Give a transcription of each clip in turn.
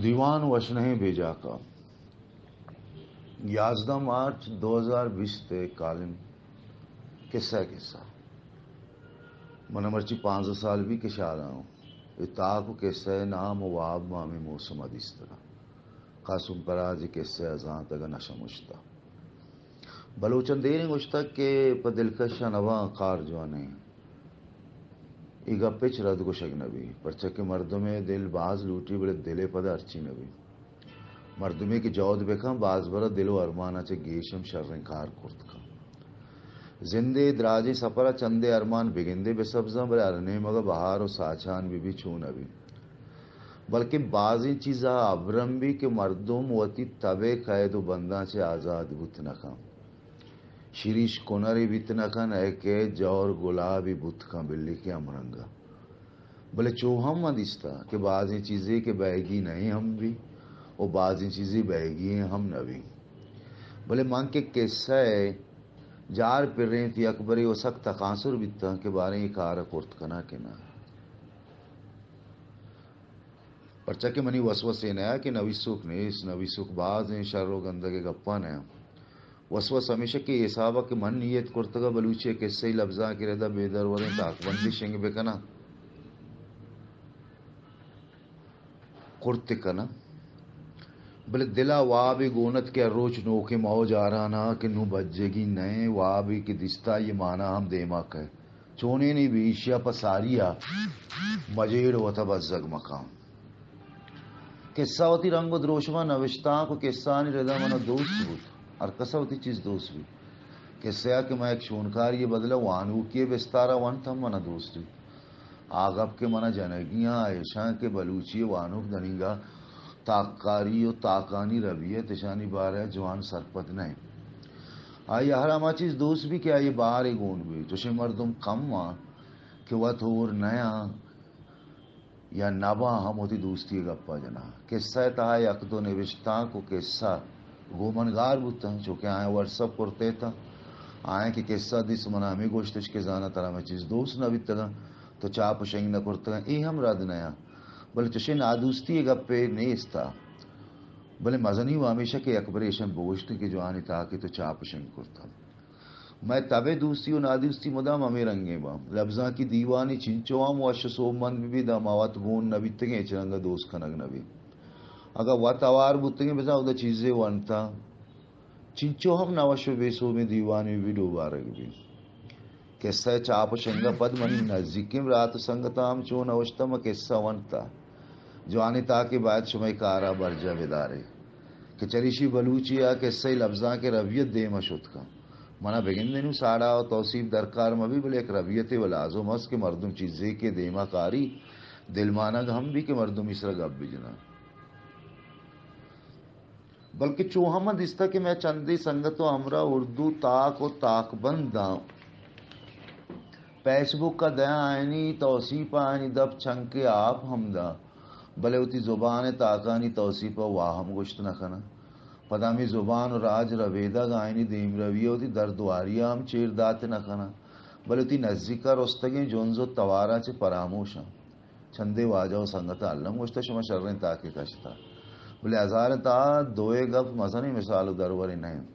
دیوان وشنہیں بیجاکا، یازدہ مارچ دو ہزار بیست ءِ کالم۔ کسہ، کسہ۔ من مرچی پانزدہ سال بی کہ شاداں اوں۔ اے تاک و کسہ ءِ نام و واب ما ہمے موسم ءَ دیستگاں۔ قاسم پراز ءِ کسہ ءَ زانتگ ءُ نہ شمشتہ۔ بلوچاں دیریں گوشتگ کہ پہ دلکش ءَ نہ باں کار جوانیں۔ اے گپ ہچ رد گوشگ نہ بی، پرچا کہ مردم ءِ دل باز لوٹی، بلے دل ءِ پد ءَ ہرچی نہ بی۔ مردمے کہ جہد بکن، باز برا دل و ارمان ءَ چہ گیش ہم شریں کار کرت کن۔ زند ءِ دراجیں سپر ءَ چندے ارمان بگندے بہ سبزاں، بلے ہر نیمگ ءَ بہار و ساچان بہ بی، چون نہ بی۔ بلکیں بازیں چیز ءَ ابرم بی کہ مردم وتی تب ءِ قید و بنداں چہ آزاد بوت نہ کن۔ شریش کنرے بیت نہ کن، اے کہ جور گلابی بوت کن، بلی کہ ہمرنگ ءَ۔ بلے چو ہم من دیستہ کہ بازیں چیزے کہ بئیگی نہ ایں ہم بی و بازیں چیزے بئیگی ایں ہم نہ بی۔ بلے من کہ کسہ ءِ جار پرینت، یک برے و سک تکانسر بیتاں کہ باریں اے کار ءَ کرت کناں کہ نہ۔ پرچا کہ منی وسوسے نیا کہ نویسوک نیست، نویسوک بازیں شر و گندگ ءِ گپاں نیا۔ وسوس ہمیشہ کہ اے حساب ءَ کہ من نیت کرتگ ءَ بلوچی ءِ کسہی لبزانک ءِ رد ءَ بے دروریں تاکبندے شنگ بکناں، کرت کناں۔ بلے دل ءَ وابے گون ات کہ ہر روچ نوکیں موج آران ءَ کہ نوں بجگی نئیں، وابے کہ دیستہ آئی ءِ مانا ہم دیما کئے۔ چونیں نی بی، ایشی ءَ پہ ساری ءَ مجیڑ وت ءَ بزگ مکن۔ کسہ وتی رنگ و دروشم ءَ نوشتانک و کسہانی رد ءَ من ءَ دوست بوت۔ ہر کس ءَ وتی چیز دوست بیت۔ کسہ ءَ کہ من یک شونکاری ءِ بدل ءَ وانوکی ءِ بستار ءَ ونت ہم من ءَ دوست بیت۔ آ گپ کہ من ءَ جنگی آں، ایشاں کہ بلوچی ءِ وانوک دنیگا تاککاری و تاکانی ربیت، اشانی بارہ ءَ جوان سرپد نہ انت۔ آئی ءَ ہر ہما چیز دوست بی کہ آئی ءِ بہرے گون بی۔ چوشیں مردم کم آں کہ وت ہور نیاں یا نباں ہم وتی دوستی ءِ گپ ءَ جناں۔ کسہ ءِ تہا یک دو نبشتانک و کسہ گوں من گار بوتاں، چوکہ آیاں واٹس اپ کرت اتاں۔ آیاں کہ کسہ دیست، من ءَ ہمے گوشتش کہ زاناں ترا مئے چیز دوست نہ بیتگاں، تو چاپ و شنگ نہ کرتگاں، اے ہم رد نیاں۔ بلے چوشیں نادوستی ءِ گپے نیست ءَ۔ بلے مزنی و ہمیشہ کہ یک برے ایشاں بگوشتیں کہ جوانیں تاکے تو چاپ و شنگ کرتگ۔ مئے تب ءِ دوستی و نادوستی مدام ہمے رنگیں باں۔ لبزانکی دیوانے چنچو ہم وش و سوبمند بہ بیت، داں ما وت گون نہ بیتگیں، ہچ رنگ ءَ دوست کنگ نہ بیت۔ اگاں وت ہوار بوتگیں، بزاں اودا چیزے ونتاں، چنچو ہم نہ وش و بے سوبیں دیوانے بہ بیت، ڈوبارگ بیت۔ کسہ ءِ چاپ و شنگ ءَ پد منی نزیکیں برات و سنگتاں ہم چو نوشتہ، ما کسہ ونتہ۔ جوانیں تاکے باید شمئے کار ءَ برجاہ بدارے کہ چریشی بلوچی ءِ کسہی لبزانک ءِ ربیت دیم ءَ شت کن۔ من ءَ بگندے نوں ساڑا و توسیپ درکار مہ بی، بلے یک ربیتے و لازم است کہ مردم چیزے کہ دیم ءَ کاری دلمانگ ہم بی کہ مردم ایسرا گپ بجناں۔ بلکہ چو ہم من دیستہ کہ مئے چندے سنگت و ہمراہ اردو تاک و تاکبنداں فیس بک ءَ دیاں، آیانی توسیپ ءَ آیانی دپ چنکے آپ ہم داں، بلے وتی زبان ءِ تاکانی توسیپ ءَ واہ ہم گوشت نہ کناں۔ پدا ہمے زبان و راج ربیدگ آیانی دیمروی ءَ وتی دردواری ءَ ہم چیر دات نہ کناں، بلے وتی نزیک ءَ رستگیں جنز و توار ءَ چہ پراموش آں۔ چندے واجہ و سنگتاں الم گوشتہ، شما شریں تاکے کشتہ۔ بلے ہزاریں تہا دوئے گپ مزنیں مثال و درورے نہ انت۔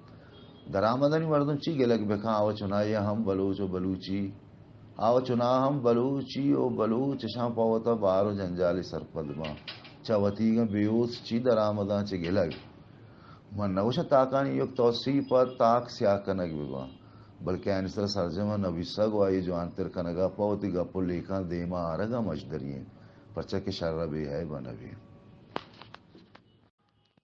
درآمدانی مردم چی گلگ بکن، آ و چنائی ہم بلوچ و بلوچی، آ و چنا ہم بلوچی و بلوچ اشاں پہ وتا بار و جنجالے سرپد باں۔ چہ وتیگاں بے اوست چی درآمداں چہ گلگ۔ من نہ گوشاں تاکانی یک توسیپ ءَ تاک سیاہ کنگ بہ باں، بلکیں آیانی سرا سرجم ءَ نبیسگ و آئی ءِ جوانتر کنگ ءَ پہ وتی گپ و لیکھاں دیما آرگ ءَ مژدری انت، پرچا کہ شر ءَ بے عیب ءَ نہ بی۔